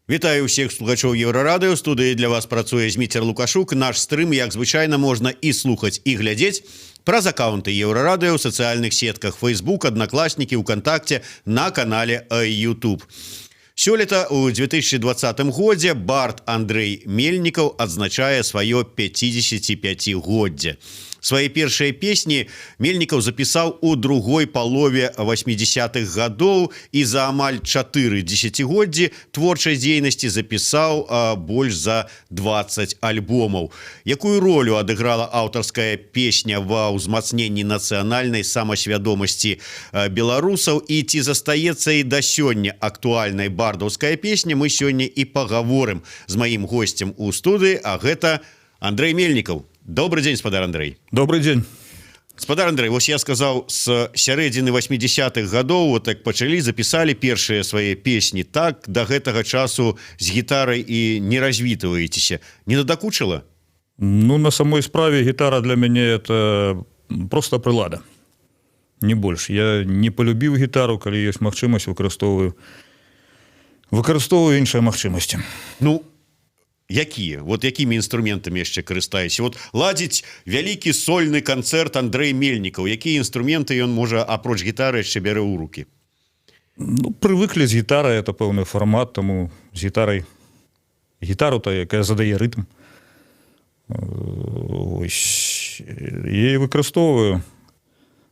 Вітаю ўсіх слухачоў Еўрарадыё. Студыі для вас працуе Зміцер Лукашук. Наш стрым, як звычайна, можна і слухаць, і глядзець праз акаўнты Еўрарадыё ў сацыяльных сетках: Facebook, Аднакласнікі, УКантакце, на канале YouTube. Сёлета, у 2020 годзе, бард Андрэй Мельнікаў адзначае сваё 55-годдзе. Свае першыя песні Мельнікаў запісаў у другой палове 80-х гадоў і за амаль 4 дзесяцігоддзі творчай дзейнасці запісаў больш за 20 альбомаў. Якую ролю адыграла аўтарская песня ва ўзмацненні нацыянальнай самасвядомасці беларусаў і ці застаецца і да сёння актуальнай бардаўская песня, мы сёння і пагаворым з маім госцем у студыі, а гэта Андрэй Мельнікаў. Добры дзень, спадар Андрэй. Добры дзень. Спадар Андрэй, вось я сказаў, з сярэдзіны 80-х гадоў вот так пачалі, запісалі першыя свае песні, так до гэтага часу з гітарай і не развітваецеся. Не надакучыла? Ну, на самой справе гітара для мяне — это просто прылада. Не больш. Я не полюбіў гітару, калі ёсць магчымасць, выкарыстоўваю іншыя магчымасці. Ну, якія? Вот якімі інструментамі яшчэ карыстаеце? Вот ладзіць вялікі сольны канцэрт Андрэй Мельнікаў, якія інструменты ён можа, апроч гітары, яшчэ бярэ ў руки? Ну, прывыклі з гітарай, это пэўны фармат, таму з гітарай, гітару то, якая задае рытм. Ось, я выкарыстоўваю.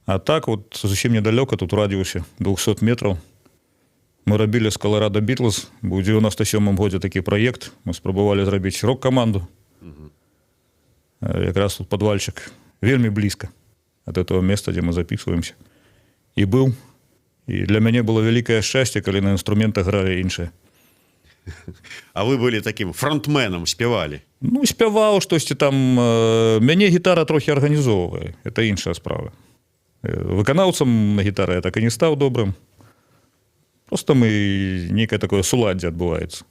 А так вот, зусім недалёка, тут, у радыусе 200 метраў, мы рабілі з Каларада Бітлз, быў у 97 годзе такі праект, мы спрабавалі зрабіць рок-каманду. Якраз тут подвальчик вельмі блізка от этого места, дзе мы записываемся. І быў. І для мяне было вялікае шчасце, калі на інструментах гралі іншыя. А вы былі таким фронтменом, спявалі? Ну, спяваў штосьці там. Мяне гітара трохі арганізоўвае, это іншая справа. Выканаўцам на гітары я так і не стаў добрым. Просто мы, нейкае такое суладдзе адбываецца.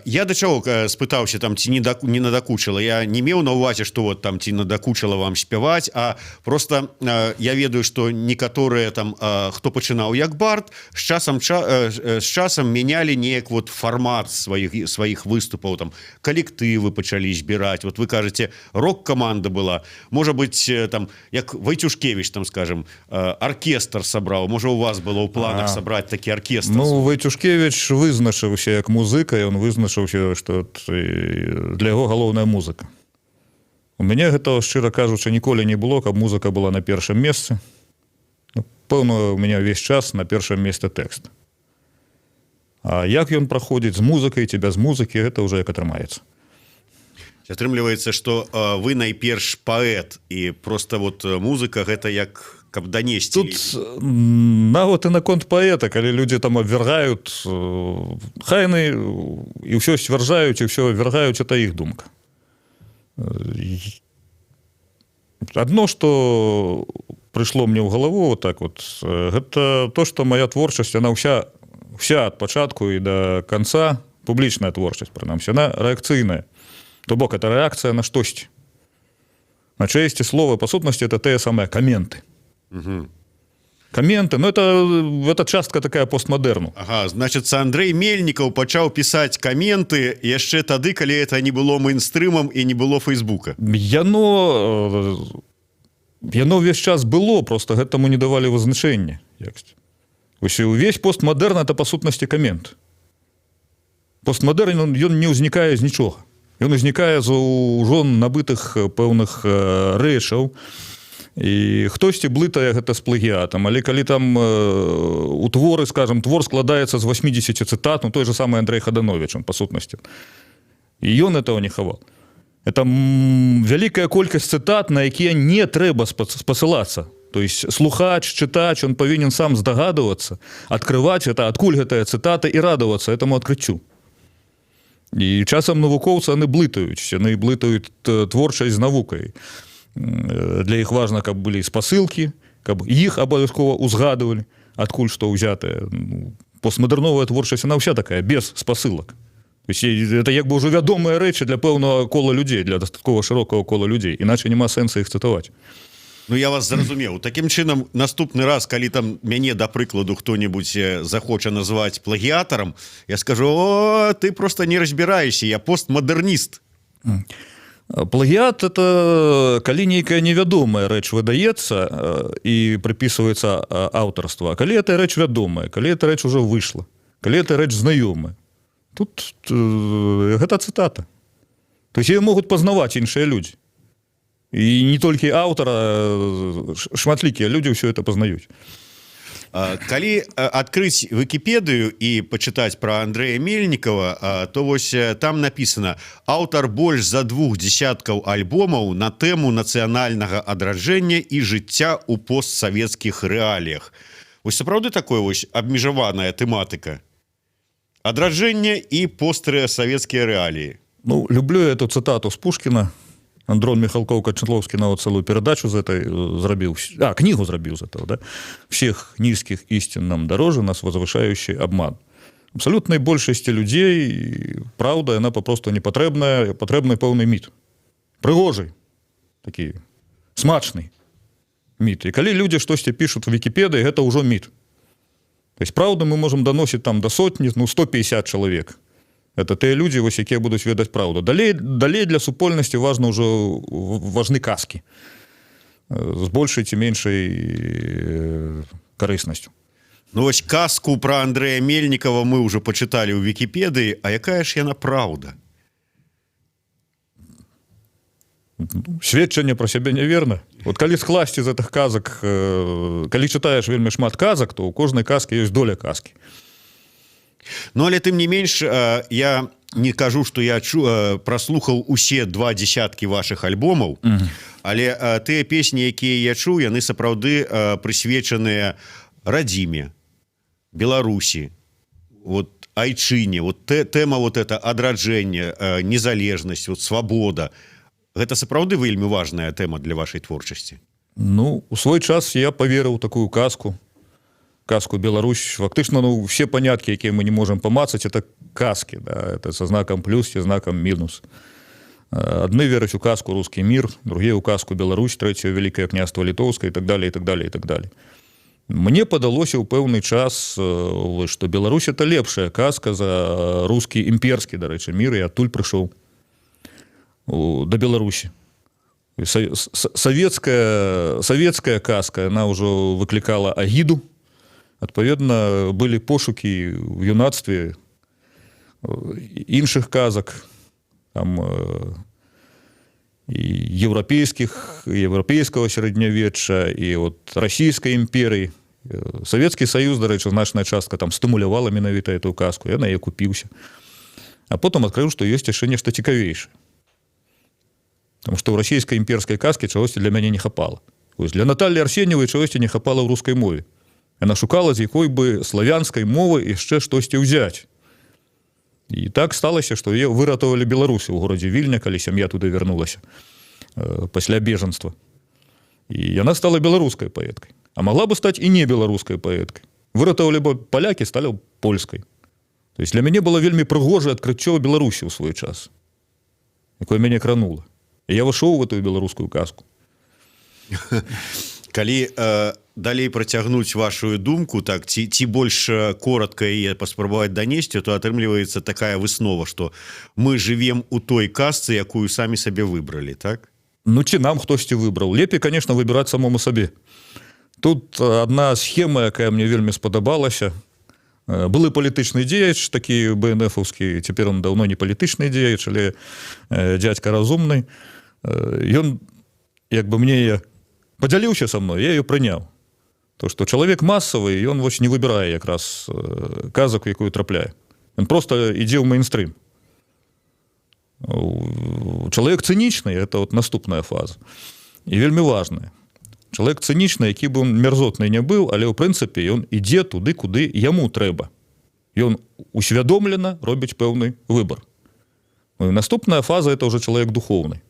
Я да чаго спытаўся там, ці не надакучыла, я не меў на увазе, что вот там ці надакучыла вам спяваць, а просто я ведаю, что некаторыя там, хто пачынаў як бард, з часам мянялі неяк вот фармат сваіх выступаў, там калектывы пачалі збіраць. Вот вы кажаце, рок-каманда была, можа быть, там, як Вайцюшкевич там, скажем, аркестр сабраў, можа, у вас было ў планах сабраць такі аркестр? Ну, Вайцюшкевич вызначыўся як музыка, ён вызначыўся, што для яго галоўная музыка. У мяне гэтага, шчыра кажучы, ніколі не было, каб музыка была на першым месцы. Ну, пэўна, у меня ўвесь час на першым месцы тэкст. А як ён праходзіць, з музыкай ці без музыкі, гэта ўжо як атрымаецца. Атрымліваецца, что вы найперш паэт, і просто вот музыка — гэта як каб данесці. Тут нават і наконт паэта, калі людзі там абвяргаюць, хай яны і ўсё сцвярджаюць, і ўсё абвяргаюць, это іх думка. Адно, что прыйшло мне ў галаву вот так вот, гэта то, что моя творчасць, она вся ад пачатку і до конца, публічная творчасць прынамсі, она рэакцыйная. То бок это рэакцыя на штосьці, на чыесьці словы. Па сутнасці это тыя самыя каменты. Каменты, ну, это частка такая постмадэрну. Ага, значится, Андрэй Мельнікаў пачаў пісаць каменты яшчэ тады, калі это не было мейнстрымам і не было Фейсбука. Яно ўвесь час было, просто гэтаму не давалі вызначэння. Якасць. Вось і увесь постмадэрн — это па сутнасці камент. Постмадэрн, ён не ўзнікае з нічога. Ён узнікае з ўжо набытых пэўных рэчаў. І хтосьці блытае гэта з плагіатам, але калі там у творы, скажем, твор складаецца з 80 цытат, ну, той же самый Андрэй Хадановіч, он па сутнасці, і ён этого не хавал. Это вялікая колькасць цытат, на якія не трэба спасылацца. То есть слухач, чытач, он павінен сам здагадывацца, открывать это, адкуль гэтая цытата, і радавацца этому адкрыццю. І часам навукоўцы, яны блытаюць творчасць з навукай. Для іх важна, каб былі спасылкі, каб іх абавязкова узгадывалі, адкуль што ўзятае. Ну, постмадэрновая творчасць, она ўся такая, без спасылак. То есть это як бы ўжо вядомыя рэчы для пэўнага кола людзей, для дастаткова шырокага кола людзей, іначай няма сэнса іх цытаваць. Ну, я вас зразумеў. Таким чынам, наступны раз, калі там мяне, да прыкладу, хто-нибудь захоча назваць плагіатарам, я скажу: «О, ты просто не разбираешься, я постмадэрніст». Плагіат — это калі нейкая невядомая рэч выдаецца і прыпісваецца аўтарства. Калі эта рэч вядомая, калі эта рэч уже выйшла, калі эта рэч знаёмая. Тут гэта цытата, то есть ее могуць пазнаваць іншыя людзі, і не толькі аўтара, шматлікія людзі ўсё это пазнаюць. Калі адкрыць Вікіпедыю і пачытаць про Андрея Мельнікова, то вось там написано: аўтар больш за двух десяткаў альбомаў на тэму нацыянальнага адраджэння і жыцця ў постсавецкіх рэаліях. Вось сапраўды такое вось абмежаваная тэматыка: адраджэнне і постсавецкія рэаліі? Ну, люблю эту цитату с Пушкина. Андрон Михалков Кончаловский нават целую передачу з этой зрабіў, книгу зрабіў з этого, да? «Всех низких истин нам дороже нас возвышающий обман». Абсолютной большасці людзей праўда, яна папросту не патрэбная, патрэбны пэўны міт, прыгожы такі, смачны міт. І калі людзі штосьці пишут в Вікіпедыі, гэта ўжо міт. То есть праўду мы можем даносіць там до сотні, ну, 150 чалавек. Это тыя людзі вось, якія будуць ведаць праўду. Далей для супольнасці важна ўжо, важны казкі з большай ці меншай карыснасцю. Ну вось казку про Андрея Мельнікова мы уже пачыталі ў Вікіпедыі, а якая ж яна праўда? Сведчанне про сябе неверна. Вот калі скласці з гэтых казак, калі чытаеш вельмі шмат казак, то у кожнай казкі ёсць доля казкі. Ну, але тым не менш, я не кажу, что я праслухаў усе два десяткі ваших альбомаў, але тыя песні, якія я чуў, яны сапраўды прысвечаныя радзіме, Беларусі, вот айчыне, вот тэма вот это адраджэнне, незалежнасць, вот свабода. Гэта сапраўды вельмі важная тэма для вашай творчасці. Ну, у свой час я поверыў такую казку, казку Беларусь. Фактычна, ну, все паняткі, якія мы не можем памацаць, это казки, да, это со знаком плюс і знаком мінус. Адны вераць у казку «русский мир», другие у казку Беларусь, трэцяе Вялікае Княства Літоўскае и так далее, и так далее, и так далее. Мне падалося ў пэўны час, что Беларусь — это лепшая казка за русский імперскі, дарэчы, мир, і адтуль прыйшоў да Беларусі. Савецкая казка, она ўжо выклікала агіду. Адпаведна, былі пошукі ў юнацтве іншых казак там, і еўрапейскіх, еўрапейскага сярэднявечча, і от Расійскай імперыі. Савецкі Саюз, дарэчы, значная частка там стымулявала менавіта эту казку, я на яе купіўся, а потым адкрыў, што ёсць яшчэ нешта цікавейшае. Потому что ў расійскай імперскай казкі чагосьці для мяне не хапала. Ось для Натальі Арсеньевай чагосьці не хапала ў рускай мове. Яна шукала, з якой бы славянскай мовы яшчэ штосьці ўзяць. І так сталася, што яе выратавалі беларусы ў горадзе Вільня, калі сям'я туды вярнулася пасля бежанства. І яна стала беларускай паэткай. А могла бы стаць і не беларускай паэткай. Выратавалі бы палякі, сталі польскай. То есть для мяне было вельмі прыгожае адкрыццё Беларусі ў свой час, якое мяне кранула. І я вышоў в эту беларускую казку. Калі далей працягнуць вашу думку так ці больш коротко яе паспрабаваць данесці, то атрымліваецца такая выснова, что мы живем у той казцы, якую самі сабе выбралі, так? Ну, ці нам хтосьці выбраў. Лепей, конечно, выбіраць самому сабе. Тут одна схема, якая мне вельмі спадабалася. Былы палітычны дзеяч такі бнфаўскі, цяпер он даўно не палітычны дзеяч, але дядька разумны. Ён як бы мне падзяліўся са мной, я ее прыняў, то что чалавек масавы, ён вось не выбірае якраз казак, якую трапляе, ён просто ідзе ў мейнстрым. Чалавек цынічны — это вот наступная фаза і вельмі важная. Чалавек цынічны, які бы он мярзотны не быў, але ў прынцыпе ён ідзе туды, куды яму трэба, ён усвядомлена робіць пэўны выбор. Ну, і наступная фаза — это уже чалавек духоўны.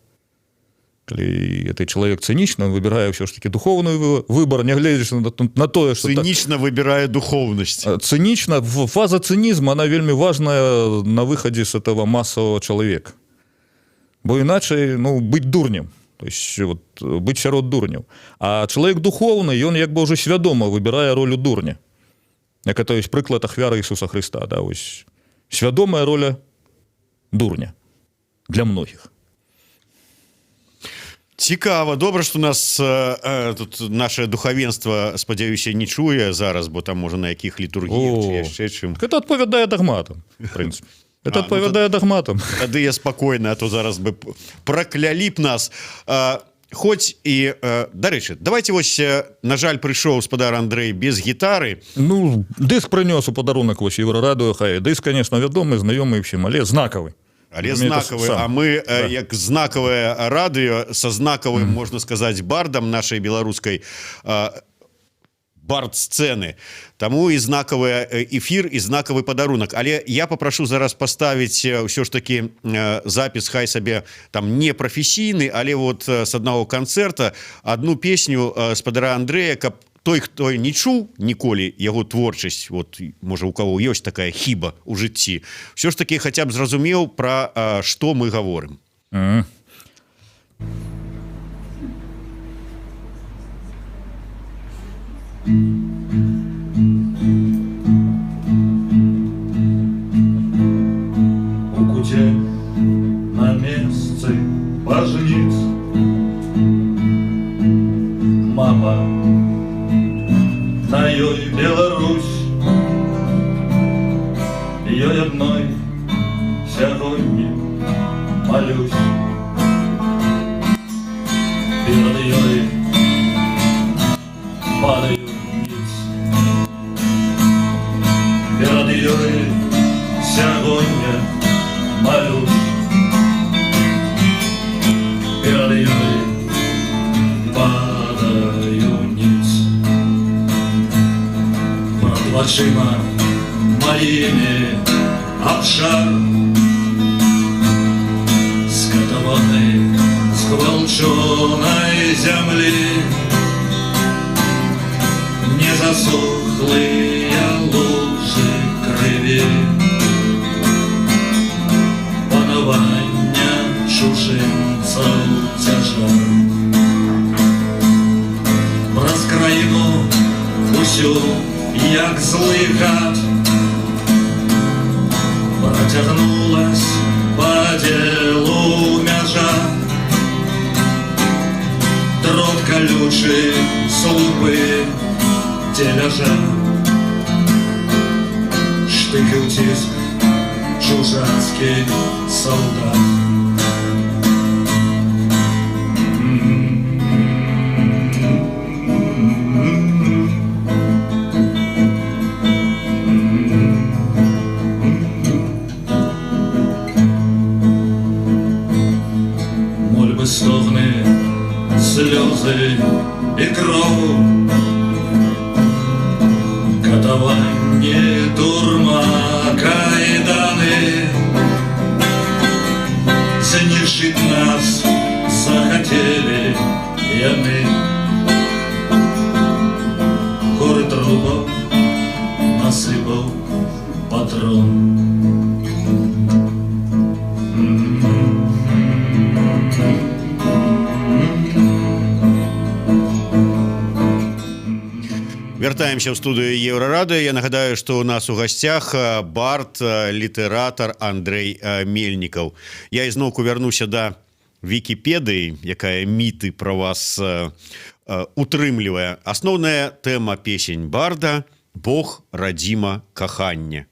Калі это чалавек цынічны, он выбірае ўсё ж таки духоўны выбор, нягледзячы на тое, что Цынічна выбірае духоўнасць. Цынічна, фаза цынізма, она вельмі важная на выхадзе с этого массового чалавека, бо іначай, ну, быць дурнем. То есть вот, быць сярод дурняў. А чалавек духоўны, ён як бы ўжо свядома выбірае ролю дурня. Як это ёсць прыклад ахвяры Ісуса Хрыста, да, ось свядомая роля дурня для многіх. Цікава. Добра, что нас тут наше духавенство, спадзяюся, не чуе зараз, бо там можа на якіх літургіях яшчэ чым. Это адпавядае дагматам, в принципе. Это адпавядае, ну, дагматам. Тады я спакойна, а то зараз бы пракляли б нас. Хоць і, дарэчы, давайте вось, на жаль, прыйшоў спадар Андрей без гітары. Ну, дыск прынёс у падарунак вось Еўрарадыё, хай. Дыск, конечно, вядомы, знаёмы всем, але знакавы. Але знакавы. А мы да, як знакавае радыё со знакавым, можна сказаць, бардам нашай беларускай бард сцэны, таму і знакавы эфир, і знакавы падарунак. Але я попрошу зараз поставить ўсё ж таки запіс, хай сабе там не прафесійны, але вот с аднаго канцэрта одну песню спадара Андрея, каб той, хто не чуў ніколі яго творчасць, вот, можа, у кого ёсць такая хіба у жыцці, все ж таки хотя б зразумеў, про что мы говорим. У куце на месцы пажніц мапа, на ёй Беларусь, ёй адной сягоння малюсь. Перад ёй падаю ніц, перад ёй сягоння малюсь, перад ёй падаю ніц. Прад вачыма маімі абшар, скатаваны згвалчонай зямлі, не засохлыя лужы крыві, панавання чужынцаў цяжар. Праз краіну усю, як злы гад, працягнулась падзелу мяжа. Дрот калючы, слупы дзеляжа, штык і ўціск чужацкі салдат. Мольбы, стогны, слёзы і кроў, катаванне, турма, кайданы знішчыць нас захацелі яны. Горы трупаў насыпаў патрон. Вяртаемся ў студыю Еўрарадыё. Я нагадаю, что у нас у гасцях бард, літаратар Андрей Мельнікаў. Я ізноўку вярнуся да Вікіпедыі, якая міты про вас утрымлівае. Асноўная тэма песень барда: Бог, радзіма, каханне.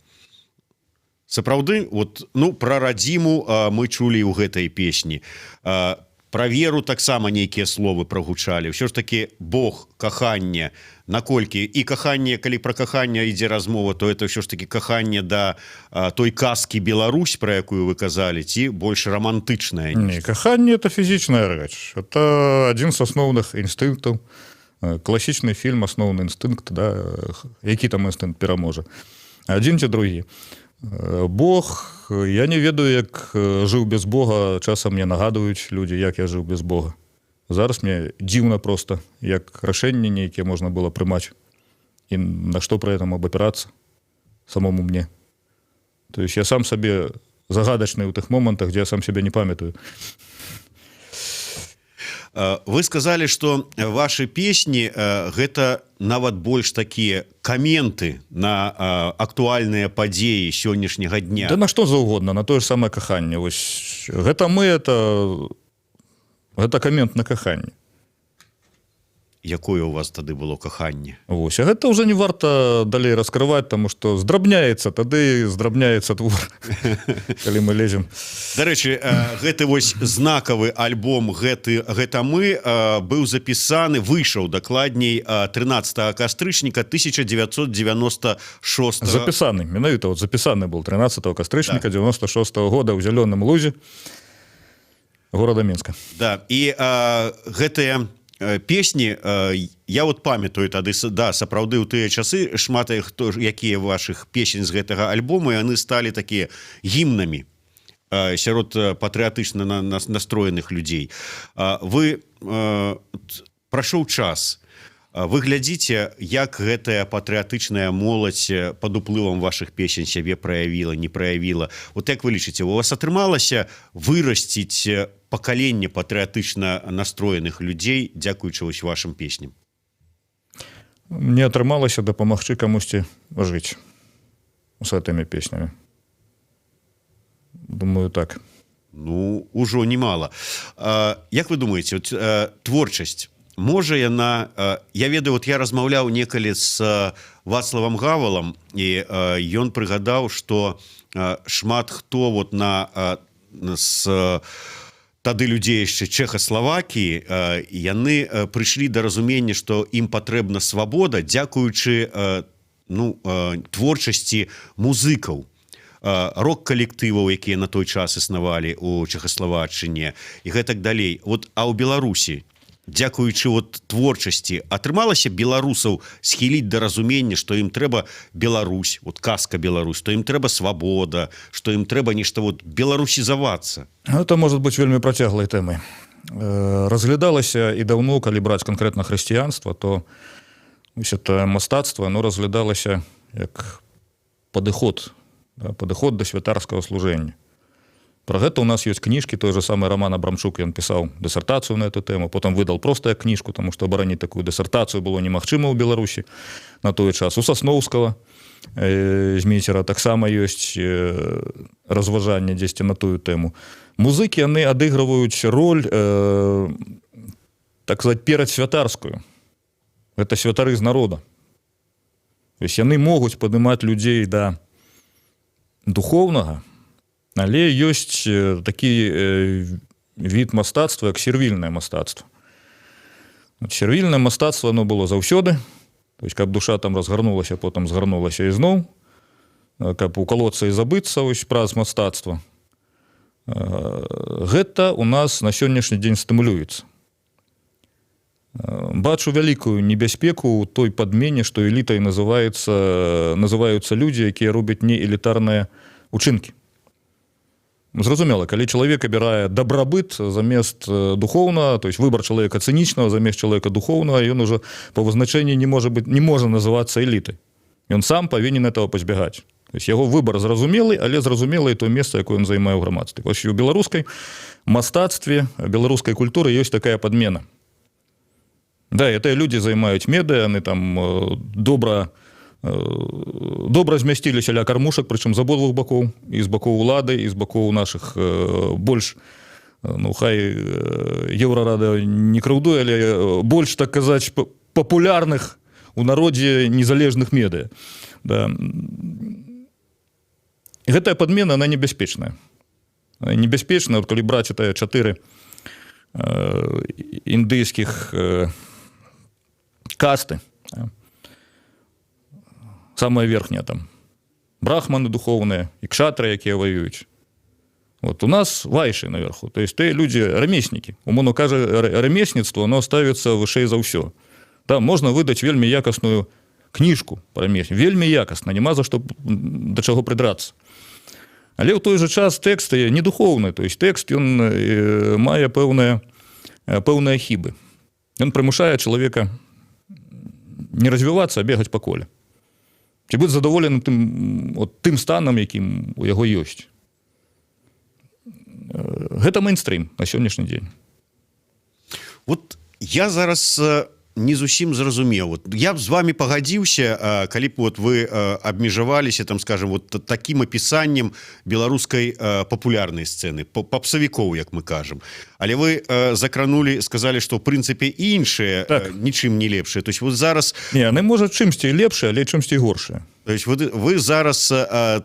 Сапраўды, вот, ну, про радзіму мы чулі ў гэтай песні, про веру таксама нейкія словы прагучалі. Ўсё ж таки Бог, каханне, наколькі і каханне, калі про каханне ідзе размова, то это ўсё ж таки каханне да той казкі Беларусь, про якую вы казалі, ці больш романтычная? Не, каханне — это фізічная рэч, это адзін з асноўных інстынктаў. Класічны фільм «Асноўны інстынкт», да, які там інстынкт пераможа, адзін ці другі? Бог, я не ведаю, як жыў без Бога. Часам мне нагадваюць людзі, як я жыў без Бога. Зараз мне дзіўна просто, як рашэнні нейкія можна было прымаць і на што пры этом абапірацца самому мне. То есть я сам сабе загадачны ў тых момантах, дзе я сам себе не памятаю. Вы сказали, что ваши песні гэта нават больш такія каменты на актуальныя падзеі сённяшняга дня. Да на што заўгодна, на тое ж самае каханне. Вось «Гэта мы» — гэта камент на каханне. Якое у вас тады было каханне? Вось, а гэта ўжо не варта далей раскрываць, таму што здрабняецца, тады здрабняецца твор, калі мы лезем. Дарэчы, гэты вось знакавы альбом «Гэта мы» быў запісаны, выйшаў дакладней, 13 кастрычніка 1996. Запісаны менавіта, вот запісаны был 13 кастрычніка 96 -го года ў Зялёным Лузе города Мінска. Да, і гэтыя песні, я вот памятаю тады, да, сапраўды ў тыя часы шмат хто, якія ваших песень з гэтага альбому, яны сталі такія гімнамі сярод патрыятычна на нас настроеных людзей. Вы прайшоў час, вы глядзіце, як гэтая патрыятычная моладзь под уплывам ваших песень сябе праявіла, не праявіла? Вот як вы лічыце, у вас атрымалася вырасціць пакаленне патрыятычна настроеных людзей дзякуючы вось вашим песням? Мне атрымалася дапамагчы камусьці жыць с гэтымі песнямі, думаю, так. Ну, ужо немало. Як вы думаете, вот, творчасць, можа яна, я ведаю, вот я размаўляў некалі с Вацлавам Гавалам, і ён прыгадаў, что шмат хто вот на с тады людзей яшчэ Чэхаславакіі, яны прыйшлі да разумення, что ім патрэбна свабода, дзякуючы ну, творчасці музыкаў, рок-калектываў, якія на той час існавалі у Чэхаславаччыне, і гэтак далей. Вот, а ў Беларусі, дзякуючы вот творчасці, атрымалася беларусаў схіліць да разумення, што ім трэба Беларусь, вот казка Беларусь, то ім трэба свабода, што ім трэба нешта вот беларусізавацца? Это может быть вельмі працяглай тэмай. Разглядалася і даўно, калі браць канкрэтна хрысціянства, то вось это мастацтва, оно разглядалася як падыход, да, падыход да святарскага служэння. Про гэта у нас ёсць кніжкі, той же самый Роман Абрамчук, ён пісаў дысертацыю на эту тэму, потом выдал просто як кніжку, тому что абараніць такую дысертацыю было немагчыма ў Беларусі на той час. У Сасноўскага, Зміцера, таксама ёсць разважанне дзесьці на тую тэму. Музыкі, яны адыгрываюць роль, так сказать, перадсвятарскую. Это святары з народа. То есть яны могуць падымаць людзей да духоўнага, але ёсць такі від мастацтва, як сервільнае мастацтва. Вот сервільнае мастацтва, оно было заўсёды, то есть каб душа там разгарнулася, потым згарнулася ізноў, каб укалоцца і забыцца вось праз мастацтва. Гэта у нас на сённяшні дзень стымулюецца. Бачу вялікую небяспеку ў той падмене, што элітай называюцца людзі, якія робяць неэлітарныя учынкі. Зразумела, калі чалавек абірае дабрабыт замест духоўнага, то есть выбар чалавека цынічнага замест чалавека духоўнага, ён уже по вызначэнні не можа быть, не можа называцца элітай. Ён сам павінен этого пазбягаць. То есть яго выбар зразумелы, але зразумела і то месца, якое ён займае ў грамадстве. Вось у беларускай мастацтве, беларускай культуры ёсць такая падмена. Да, это людзі займаюць медыа, яны там добра змясціліся ля кармушак, прычым з абодвух бакоў, і з бакоў улады, і з бакоў нашых больш, ну, хай Еўрарада не крыўдуе, але больш, так казаць, папулярных у народзе незалежных медыа. Да. Гэтая падмена, она небяспечная. Небяспечная, вот, калі браць это чатыры індыйскіх касты, да. Самая верхняя там брахманы духоўныя і кшатры, якія воююць. Вот у нас вайшы наверху, то есть ты люди рамеснікі, умоўно кажа, рамесніцтва, оно ставіцца вышэй за ўсё. Там можна выдаць вельмі якасную кніжку пра рамесні, вельмі якасна, няма за што, да чаго прыдрацца. Але ў той жа час тэкст не духоўны, то есть тэкст, ён мае пэўныя хібы. Ён прымушае чалавека не развівацца, а бегаць па коле. Ці быць задаволеным тым, от, тым станам, якім у яго ёсць. Гэта мейнстрым на сённяшні дзень. Вот я зараз не зусім зразумеў. Вот я б з вами пагадзіўся, калі б вот вы абмежаваліся там, скажем, вот таким апісаннем беларускай папулярнай сцэны, папсавікоў, як мы кажам. Але вы закранули, сказали, что в прынцыпе іншыя Так. нічым не лепшыя. То есть вот зараз Не, яны, можа, чымсьці лепшыя, але чымсьці горшыя. То есть вы зараз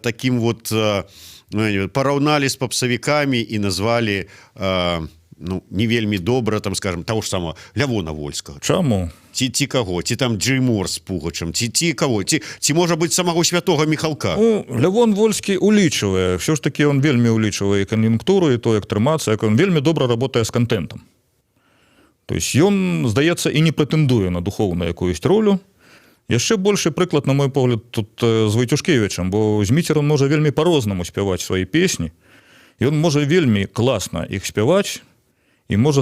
таким вот ну, я не параўналі з папсавікамі і назвалі ну, не вельмі добра там, скажем, того ж самого Лявона Вольскага. Чаму? Ці каго, ці там Джеймор з Пугачам, ці кого, ці, можа быть, самого святого Михалка? Ну, Лявон Вольскі улічвае, все ж таки он вельмі улічвае і кан'юнктуру, і то, як трымацца, як он вельмі добра работае з кантэнтам. То есть ён, здаецца, і не прэтэндуе на духоўную якуюсь ролю. Яшчэ большы прыклад, на мой погляд, тут з Вайцюшкевічам, бо Зміцер, он можа вельмі по-рознаму спяваць свае песні. Ён можа вельмі класна іх спяваць і можа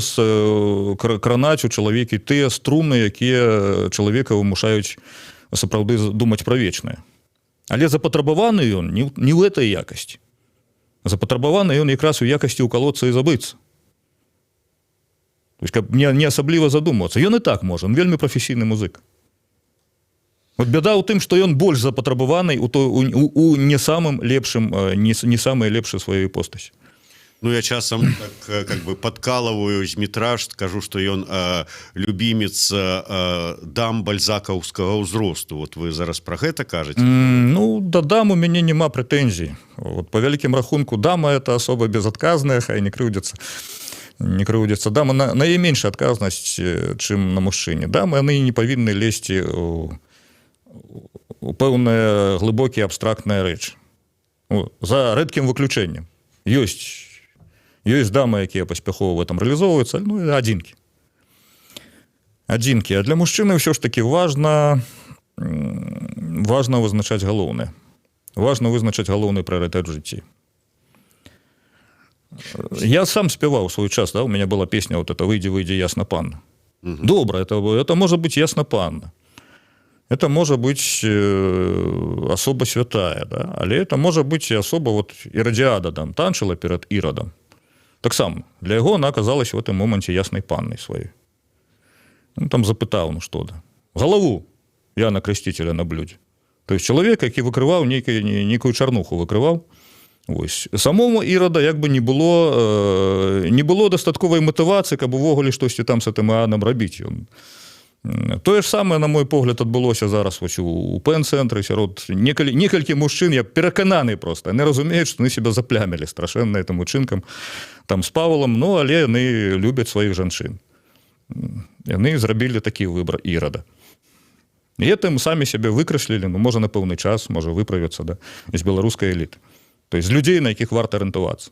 кранаць у чалавекі тыя струны, якія чалавека вымушаюць сапраўды думаць пра вечнае. Але запатрабаваны ён не ў этой якасці. Запатрабаваны ён якраз у якасці укалоцца і забыцца. То есть, каб не асабліва задумвацца. Ён і так можа, он вельмі прафесійны музык. Вот бяда ў тым, што ён больш запатрабаваны у, то, у не самым лепшым, не самай лепшай сваёй іпостасі. Ну, я часам так, как бы подкалываю Змітра, скажу, что ён любимец дам бальзакаўскага ўзросту. Вот вы зараз про гэта кажаце? Ну, да дам у мяне няма прэтэнзій. Вот, по вялікім рахунку, дама — это асоба безадказная, хай не крыўдзяцца. Не крыўдзяцца. Дама, на яе менш адказнасць, чым на мужчыне. Дамы, яны не павінны лезці у пэўныя глыбокія абстрактныя рэчы. Ну, за рэдкім выключэннем. Ёсць дамы, якія паспяхова в этом рэалізоўваюцца, ну, адзінкі. Адзінкі. А для мужчыны ўсё ж таки важна вызначаць галоўнае. Важна вызначаць галоўны прыярытэт в жыцці. Я сам спяваў свой час, да, у меня была песня вот эта «Выйди, выйди, ясна панна». Добра, это может быть ясна панна. Это может быть особа святая, да? Але это может быть и особа, вот Иродиада там танчыла перад Іродам. Таксама для яго она оказалась в этом моменте яснай паннай сваёй. Он там запытаў: «Ну что, да? Галаву Яна Крестителя на блюдзе». То есть чалавек, які выкрываў нейкую чарнуху выкрываў. Ось. Самому Ірада як бы не было дастатковай матывацыі, каб увогуле штосьці там с гэтым Іоаннам рабіць. Ён тое ж самае, на мой погляд, адбылося зараз вось у пэн-цэнтры сярод некалькі мужчын. Я перакананы просто, не разумеюць, што яны себя заплямілі страшэнна этим учынкам там з Павлам, ну, але яны любяць сваіх жанчын. Яны зрабілі такі выбор Ірада. І гэтым самі сябе выкраслілі, ну, можа, на пэўны час, можа, выправіцца, да, з беларускай эліты. То есть з людзей, на якіх варта арыентавацца.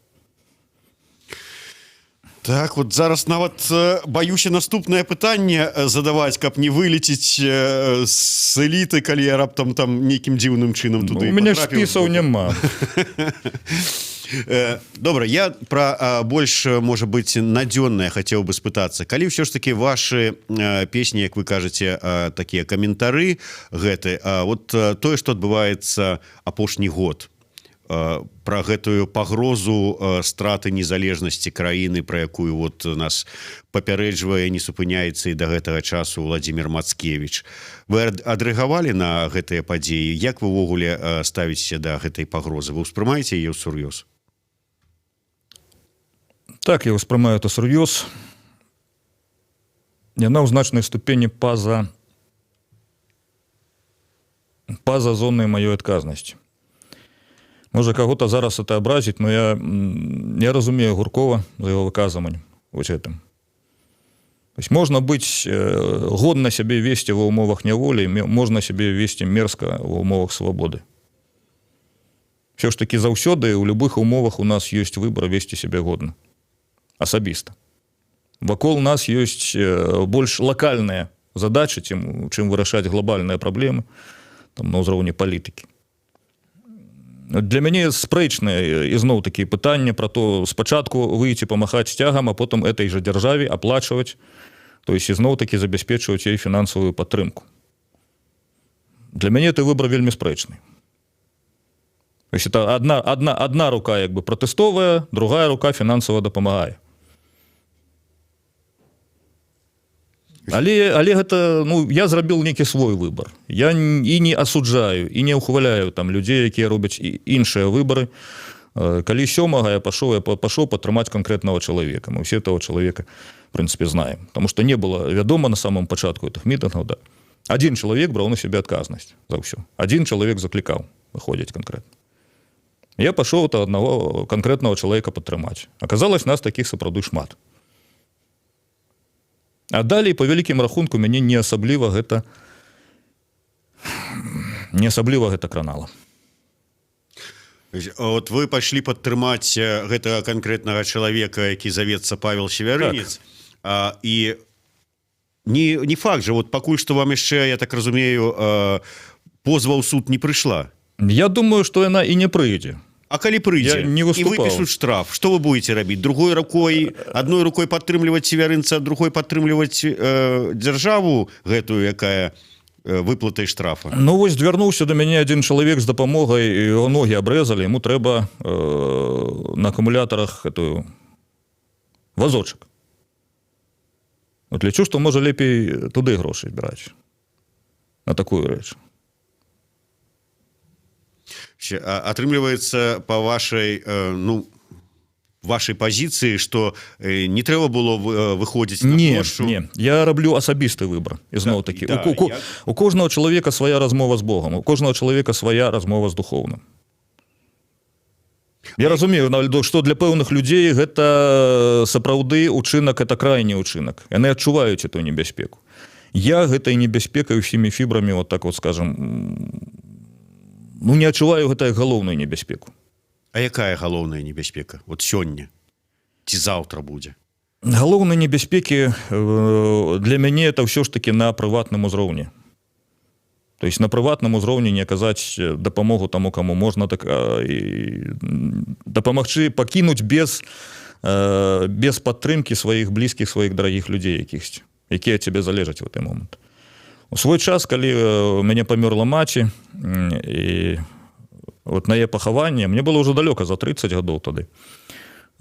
Так, вот зараз нават баюся наступнае пытанне задаваць, каб не вылеціць з эліты, калі я раптам там нейкім дзіўным чынам Ну, туды у мяне ж патрапіў. спісаў няма. Добра, я про больш, можа быть, надзённае хацеў бы спытацца. Калі ўсё ж таки ваши песні, як вы кажаце, такія каментары гэты, вот тое, што адбываецца апошні год, про гэтую пагрозу страты незалежнасці краіны, про якую вот нас папярэджвае, не супыняецца і до гэтага часу Владимир Мацкевич, вы адрэагавалі на гэтыя падзеі? Як вы увогуле ставіцеся да гэтай пагрозы? Вы ўспрымаеце ее сур'ёз? Так, я ўспрымаю это сур'ёз. Яна ў значнай ступені па-за зонай маёй адказнасці. Можа, кого-то зараз это абразіць, но я разумею Гуркова за его выказываннем вось гэтым. То есть можна быць годна сябе весці ва ўмовах няволі, можна сябе весці мерзка ва ўмовах свабоды. Все ж таки заўсёды у любых умовах у нас ёсць выбор весці сябе годна. Асабіста. Вакол нас ёсць больш лакальныя задачы, чым вырашаць глобальныя праблемы там, на ўзроўні палітыкі. Для мяне спрэчныя ізноў такія пытанні про то, спачатку выйти памахаць сцягам, а потым этой же дзяржаве аплачваць, то есть ізноў такі забяспечваць ей фінансавую падтрымку. Для мяне это выбор вельмі спрэчны. То есть это одна рука як бы пратэстовая, другая рука фінансава дапамагае. Але гэта, ну, я зрабіў нейкі свой выбор. Я і не асуджаю, і не ўхваляю там людзей, якія робяць і іншыя выборы. Калі 7-га я пашоў, я пашоў падтрымаць канкрэтнага чалавека. Мы все этого чалавека, в принципе, знаем, потому что не было вядома на самом пачатку этих мітынгаў, да. Один чалавек браў на себе адказнасць за ўсё, один чалавек заклікаў выходзіць канкрэтна. Я пашоў то одного канкрэтнага чалавека падтрымаць. Аказалось, нас таких сапраўды шмат. А далей, по вялікім рахунку, мяне не асабліва гэта кранала. Вот вы пайшлі падтрымаць гэтага канкрэтнага чалавека, які завецца Павел Севярынец, так. І не факт же, вот пакуль что вам яшчэ, я так разумею, позва ў суд не прыйшла. Я думаю, что яна і не прыйдзе. А калі прыйдзе Я не і выступаў. выпішуць штраф, что вы будете рабіць? Другой рукой, одной рукой падтрымліваць Севярынца, другой падтрымліваць дзяржаву гэтую, якая выплатай штрафа? Ну вось, звярнуўся до мяне один чалавек з дапамогай, его ногі абрэзалі, ему трэба на акумулятарах эту вазочак. Вот лічу, што можа, лепей туды грошы збіраць, на такую рэч. Атрымліваецца, по вашай ну, вашай пазіцыі, что не трэба было выходзіць на Не, плошчу? не, я раблю асабісты выбор, ізноў такі. У кожнага чалавека свая размова з Богом, у кожнага чалавека свая размова з духоўным. Я разумею, што для пэўных людзей гэта сапраўды учынак, это крайні учынак, яны адчуваюць эту небяспеку. Я гэтай небяспекай усімі фібрамі, вот так вот скажем, ну, не адчуваю гэта як галоўную небяспеку. А якая галоўная небяспека вот сёння ці заўтра будзе? Галоўнай небяспекі для мяне это ўсё ж таки на прыватным узроўні, то есть на прыватным узроўні не аказаць дапамогу таму, каму можна так і дапамагчы, пакінуць без падтрымкі сваіх блізкіх, сваіх дарагіх людзей якіхсьці, якія ад цябе залежаць в гэты момант. У свой час, калі у мяне памёрла маці, і вот на яе пахаванне, мне было ўжо далёка за 30 гадоў тады,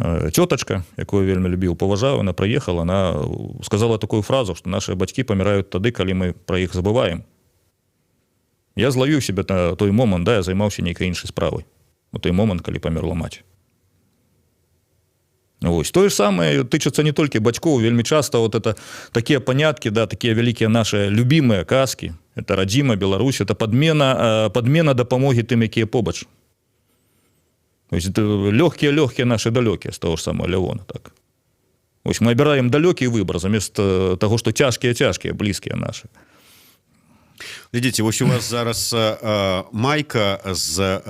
цётачка, якую вельмі любіў, паважаў, она прыехала, она сказала такую фразу, что наши бацькі паміраюць тады, калі мы пра іх забываем. Я злавіў себе на той момант, да, я займаўся нейкай іншай справай у той момант, калі памерла маць. Вось. Тое ж самае тычыцца не толькі бацькоў, вельмі часто вот это такія паняткі, да, такія вялікія наши любимыя казкі, это радзіма, Беларусь, это подмена дапамогі тым, якія побач. То есть это лёгкія, лёгкія наши далёкія, з того ж самого Лявона, так. Ось мы абіраем далёкі выбор замест таго, што цяжкія, цяжкія блізкія наши. Глядзіце, вось у вас зараз майка з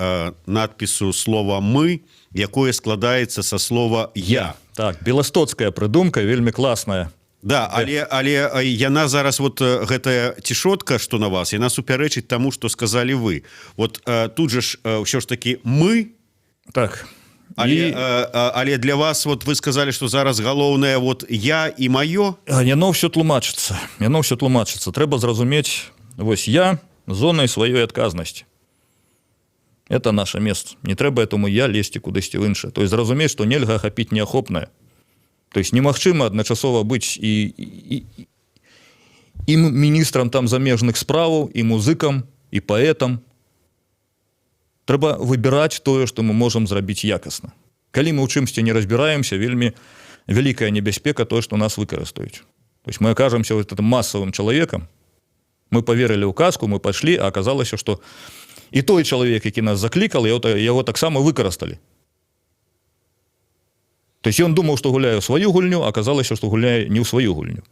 надпісу слова «мы», якое складаецца са слова «я». Так, беластоцкая прыдумка, вельмі класная. Да, але яна зараз, вот гэтая цішотка, что на вас, яна супярэчыць таму, что сказали вы. Вот тут же ж ўсё ж таки «мы». Так. Але, І але для вас, вот вы сказали, что зараз галоўнае вот я і маё. Яно ўсё тлумачыцца, яно ўсё тлумачыцца. Трэба зразумець, вось я зонай сваёй адказнасці, это наше место, не трэба этому я лезці кудысьці ў іншае. То есть зразумець, што нельга хапіць неахопнае, то есть немагчыма адначасова быць і міністрам там замежных справаў, і музыкам, і паэтам. Трэба выбіраць тое, што мы можам зрабіць якасна. Калі мы ў чымсьці не разбіраемся, вельмі вялікая небяспека тое, што нас выкарыстаюць. То есть мы окажемся вот этим массовым чалавекам. Мы поверили ў казку, мы пайшлі, а аказалася, что і той чалавек, які нас заклікал, яго таксама выкарысталі. То есть ён думаў, што гуляе ў сваю гульню, аказалася, што гуляе не ў сваю гульню.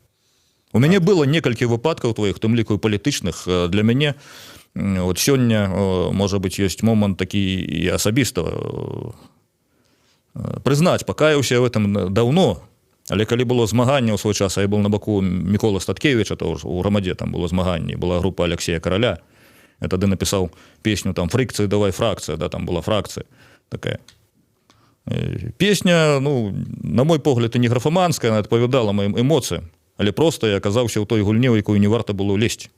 У мяне было некалькі выпадкаў твоіх, тым ліку і палітычных. Для мяне вот сёння можа быть, ёсць момант такі і асабіста прызнаць, пакаяўся в этом даўно, але калі было змаганне ў свой час, а я был на баку Мікола Статкевича, то ж у Грамадзе там было змаганне, была група Алексея Караля, я тады напісаў песню там «Фрыкцыі, давай фракцыя», да, там была фракцыя такая. Песня, ну, на мой погляд, і не графаманская, она адпавядала маім эмоцыям, але просто я аказаўся ў той гульне, у якую не варта было лезть.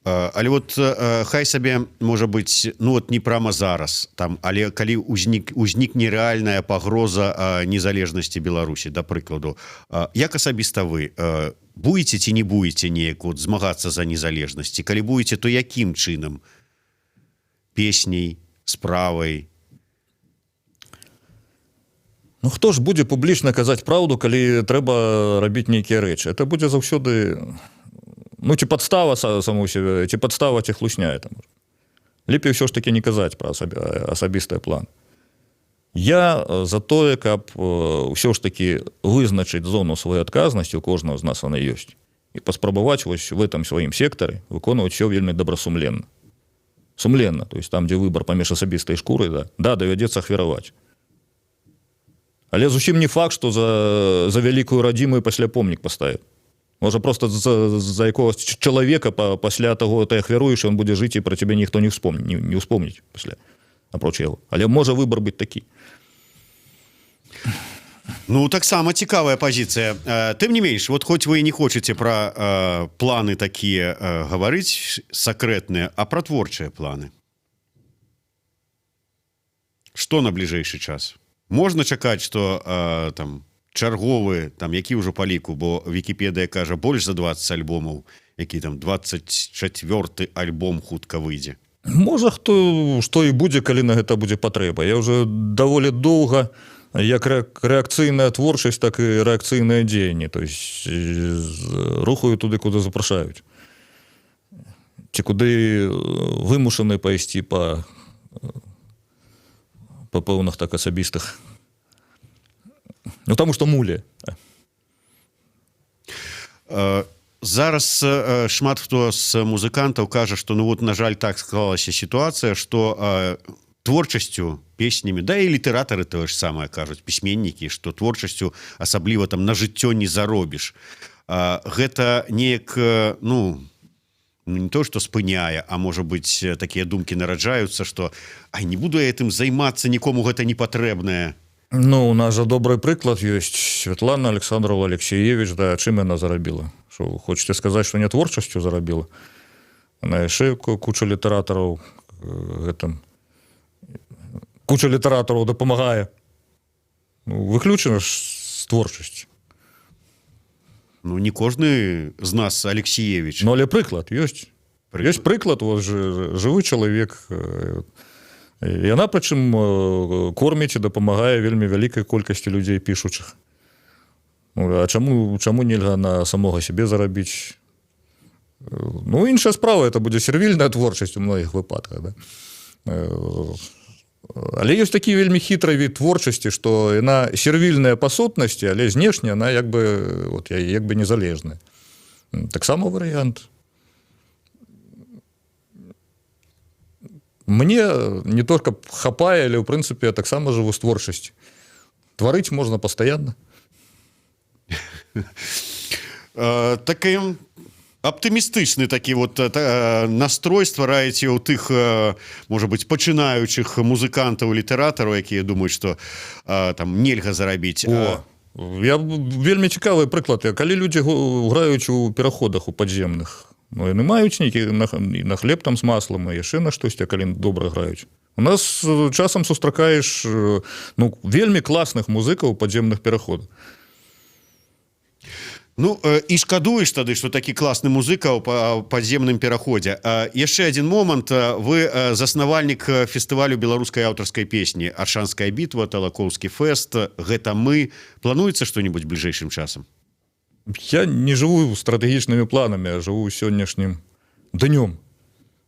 Але вот хай сабе, можа быть, ну вот не прямо зараз там, але калі узнікне рэальная пагроза незалежнасці Беларусі, да прыкладу, як асабіста вы будете ці не будете неяк вот змагацца за незалежнасці? Калі будете, то якім чынам? Песняй, справай? Ну, хто ж будзе публічна казаць праўду, калі трэба рабіць нейкія рэчы? Это будзе заўсёды, ну, ці падстава саму себе, ці падстава, ці хлусня. Это лепей ўсё ж таки не казаць пра асабістыя план. Я за тое, каб ўсё ж таки вызначыць зону сваёй адказнасці, у кожнага з нас она ёсць, і паспрабаваць вось в этом сваім сектары выконваць все вельмі добрасумленна, сумленна. То есть там, дзе выбор паміж асабістай шкурай, да, давядзецца ахвяраваць. Але зусім не факт, что за вялікую радзімую пасля помнік паставіць. Можа, просто за якогось чалавека пасля таго ты ахвяруеш, он будзе жыць, і пра цябе ніхто не вспомні, не ўспомніць пасля, апроч яго. Але можа выбор быць такі. Ну, таксама цікавая пазіцыя. Тым не менш, вот хоць вы і не хочаце пра планы такія гаварыць сакрэтныя, а пра творчыя планы, что на бліжэйшы час можна чакаць, что там чарговы, там, які ўжо па ліку, бо Вікіпедыя кажа, больш за 20 альбомаў, які там 24 альбом хутка выйдзе? Можа, хто што і будзе, калі на гэта будзе патрэба. Я уже даволі доўга як рэакцыйная творчасць, так і рэакцыйнае дзеянне, то есть рухаю туды, куды запрашаюць ці куды вымушаны пайсці па пэўных так асабістых, ну, таму што муле. Зараз шмат хто з музыкантаў кажа, что, ну вот, на жаль, так склалася сітуацыя, что творчасцю, песнямі, да і літаратары тое ж самае кажуць, пісьменнікі, что творчасцю асабліва там на жыццё не заробіш. Гэта неяк ну, не то что спыняе, а можа быть, такія думкі нараджаюцца, что ай, не буду я этим займацца, нікому гэта не патрэбнае? Ну, у нас жа добры прыклад ёсць: Светлана Александровна Алексіевіч. Да, чым яна зарабіла? Що, хочете сказаць, что не творчасцю зарабіла? Она яшчэ куча літаратараў гэтым, куча літаратараў дапамагае. Ну, выключана ж з творчасці. Ну, не кожны з нас Алексіевіч. Ну, але прыклад ёсць. Прыклад. Ёсць прыклад, вот жывы чалавек, яна прычым корміць і дапамагае вельмі вялікай колькасці людзей пішучых. Ну, а чаму нельга на самога сябе зарабіць? Ну, іншая справа, это будзе сервільная творчасць у многіх выпадках, да? Але ёсць такі вельмі хітры від творчасці, што яна сервільная па сутнасці, але знешне она як бы вот, як бы незалежная. Таксама варыянт. Мне не то каб хапае, але ў прынцыпе я таксама жыву з творчасці. Тварыць можна пастаянна. Таким аптымістычны такі вот настрой ствараеце ў тых, можа быть, пачынаючых музыкантаў, літаратараў, якія думаюць, что там нельга зарабіць. О, я вельмі цікавы прыклад. Калі людзі граюць у пераходах у падземных, ну, яны маюць нейкі на хлеб там з маслам і яшчэ на штосьці, калі добра граюць. У нас часам сустракаеш ну, вельмі класных музыкаў у падземных пераходах. Ну, і шкадуеш тады, что такі класны музыка ў падземным пераходзе. Яшчэ один момант: вы заснавальнік фестывалю беларускай аўтарскай песні «Аршанская бітва», «Талакоўскі фэст», «Гэта мы». Плануецца что-нибудь бліжэйшым часам? Я не жыву стратэгічнымі планамі, я жыву сённяшнім днём.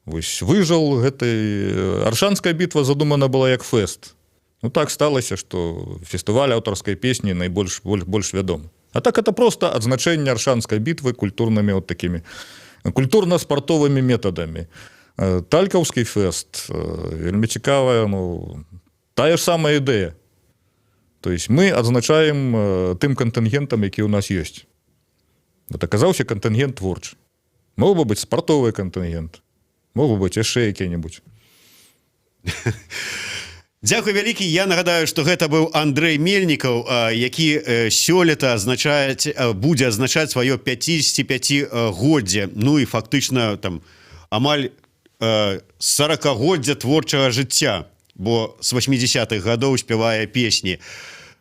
Вось выжил гэтай. «Аршанская бітва» задумана была як фэст. Ну, так сталася, что фестываль аўтарскай песні найбольш больш вядомы. А так это просто адзначэнне Аршанскай бітвы культурнымі, вот такими культурна-спартовымі метадамі. Талькаўскі фэст вельмі цікавая, ну, тая ж самая ідэя. То есть мы адзначаем тым кантынгентам, які ў нас ёсць. Вот аказаўся кантынгент творчы. Мог бы быць спартовы кантынгент, мог бы быць яшчэ які-небудзь. Дзякуй вялікі. Я нагадаю, что гэта быў Андрэй Мельнікаў, які сёлета азначаць будзе азначаць сваё 55годдзе, ну і фактычна там Амаль 40-годдзя творчага жыцця, бо з 80-х гадоў спявае песні.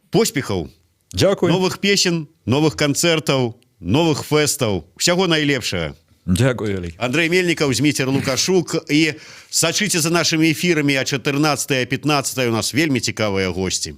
Поспехаў. Дякую. Новых песен, новых канцэртаў, новых фэстаў, усяго найлепшага. Дякую вялікі. Андрэй Мельнікаў, Зміцер Лукашук. І сачыце за нашымі эфірамі, а 14, 15 у нас вельмі цікавыя госці.